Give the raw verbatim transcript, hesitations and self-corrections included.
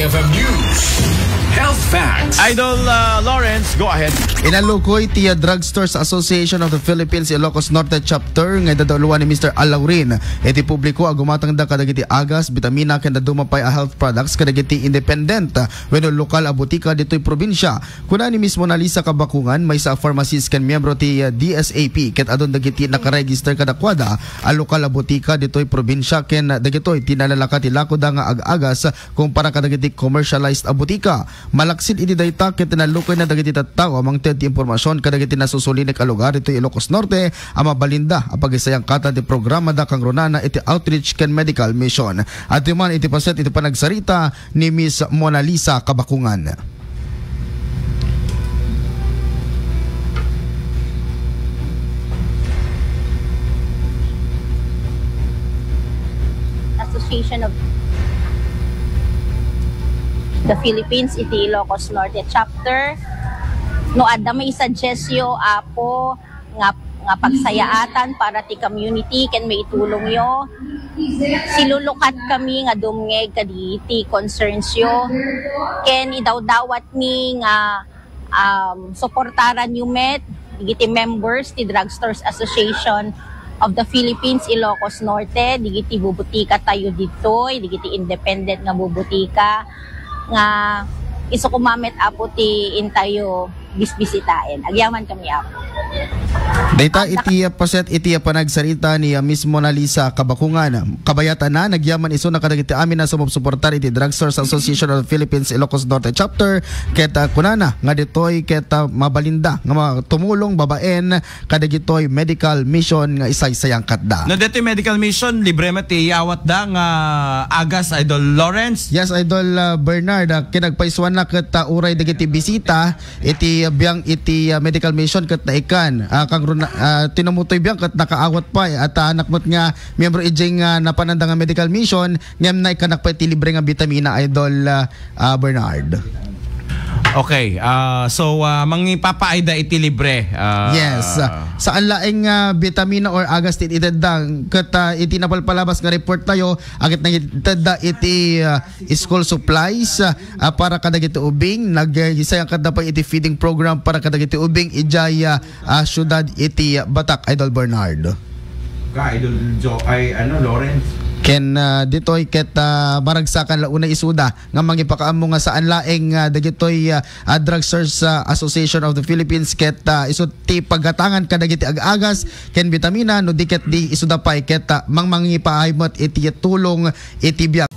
F M News Health Facts. Idol, uh, Lawrence, go ahead. Inalukoy ti, uh, Drugstores Association of the Philippines Ilocos Norte Chapter nga idadauluan ni Mister Alaurin iti publiko a gumatangda kadagiti agas, bitamina, ken dadduma pay a health products kadagiti independent, uh, wenno lokal a butika ditoy probinsya. Kuna ni Miss Mona Lisa Kabakungan, maysa a pharmacist ken miyembro ti, uh, D S A P, ket adun dagiti nakaregister kadakuada a lokal a butika ditoy probinsya ken dagitoy ti nalaka ti lakoda nga ag-agas kumpara kadagiti commercialized a butika. Malaksid iti dayta ket nalukayna dagiti tattao a mangted ti impormasyon kadagiti nasusulinek a lugar ditoy Ilocos Norte a mabalinda a pagisayangkatan ti programada kangrunana iti outreach ken medical mission. Adtoy man iti paset iti panagsarita ni Miss Mona Lisa Kabakungan. Association of the Philippines iti Ilocos Norte Chapter. No adda maisuggestyo, Apo, nga, nga pagsayaatan para ti community ken maitulongyo, silulukat kami nga dumngeg kadagiti concernsyo ken idawdawatmi nga um, suportaranyo met dagiti members ti Drugstores Association of the Philippines Ilocos Norte, dagiti bubutika tayo ditoy, dagiti independent nga bubutika nga isu koma met, Apo, ti intayo bisbisitaen. Agyaman kami, Apo. Dayta iti, uh, paset iti, uh, panagsarita ni, uh, Miss Mona Lisa Kabakungan. Kabayatan na, nagyaman isuna kadagiti amin a sumupsuportar iti Drugstores Association of the Philippines Ilocos Norte Chapter, ket, ah, kunana nga ditoy ket, ah, mabalinda nga ma-, tumulong babaen kadagitoy medical mission nga isaysayangkatda. No, ditoy medical mission, libre met ti iawatda nga agas, Idol Lawrence? Yes, Idol, ah, Bernard, ah, kinagpaisuanna ket, ah, uray dagiti bisita iti biang iti, ah, medical mission ket naikkan. Ah, kang runa-, ah, tinamutoy biang ket nakaawat pay, at, ah, anak met nga miyembro iti nga napananda nga medical mission, ngem naikkanak pay ti libre nga bitamina, Idol, ah, ah, Bernard. Okay, ah, so, ah, mangipapaayda iti libre, ah. Yes, ah, saan laeng, ah, bitamina or agas ti itedda, ket, ah, iti napalpalabas nga report tayo, agit nangitedda iti, ah, school supplies, ah, para kadagiti ubing, nag-, ah, isayangkatda pay iti feeding program para kadagiti ubing, idiay, ah, ah, siudad iti Batak, Idol Bernard. Ka, Idol Jo-, ay, ano, Lawrence? Ken, ah, ditoy ket, ah, maragsakan la unay isuda nga mangipakaammo nga saan laeng, ah, dagitoy, ah, ah, Drugstores, ah, Association of the Philippines ket, ah, isu ti paggatangan kadagiti ag-agas ken bitamina no di ket di isuda pay ket, ah, mangmangipaay met iti tulong iti biag.